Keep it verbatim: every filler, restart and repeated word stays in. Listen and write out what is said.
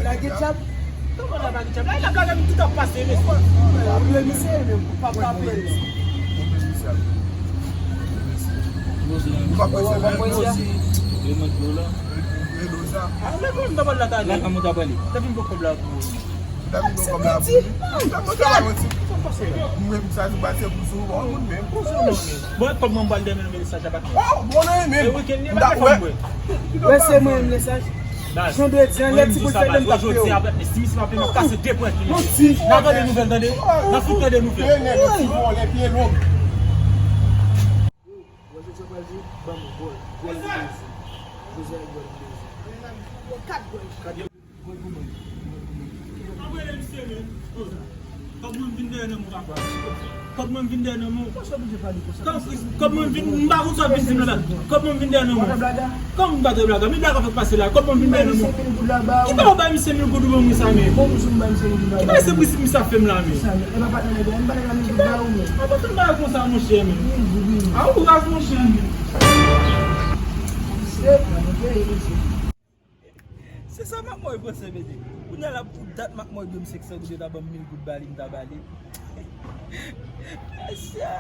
Lage djab. Kòman la lage djab? La, la, la, tout ap pase, mesye. Apre misye, men pa frape l. Ou pa prese menm. Ou pa prese. Yo mande dlo la. Dlo sa. Ah, men kòman m ta pral la talè? La, kòman w ta pral? Depi m pran kòb la pou ou. Depi m pran kòb la pou ou. Depi m pran kòb la pou ou. Mwen, sa nou pase pou sou, bon, moun menm. Bon, kòb mwen, m pral demen mesaj la, pa. Oh, bon, non, men. E weekend, li pa fè m wè. Wè, se mwen, mesaj. Jan de di an, lè ti boul fè menm tap peye w. Si misye pa peye, m ap kase de pwen ki misye. N a tande nouvèl, tande. N a fout tande nouvèl. Pye nèg yo, ti vòlè, pye long. Wè, se sa pral di, ban m gòl. Gòl plezi. José gòl plezi. Bon, kat gòl. Kat gòl pou mwen. Anvoye misye, men. Kòb mwen vin dèyè nan men w, papa. Kòb mwen vin dèyè nan men w. Kòb, kòb mwen vin, m pa konn sa w vin di m la. Kòb mwen vin dèyè nan men w. Kòm m pa te blaga, men blaga fèk pase la. Kòb mwen vin dèyè nan men w. Ki pa w bay misye mil goud ou ban mwen sa, men? Ki pa se prensip misye ap fè m la, men? Ki pa se prensip misye ap fè m la, men? Ki pa w fè m bagay konsa, monchè, men? A ou rav, monchè, men. Se sa Makmòy panse, mete. Kounye a la pou dat Makmòy dwe m senk san goud, yo ta ban m mil goud ba li, m ta ba li. Mesye,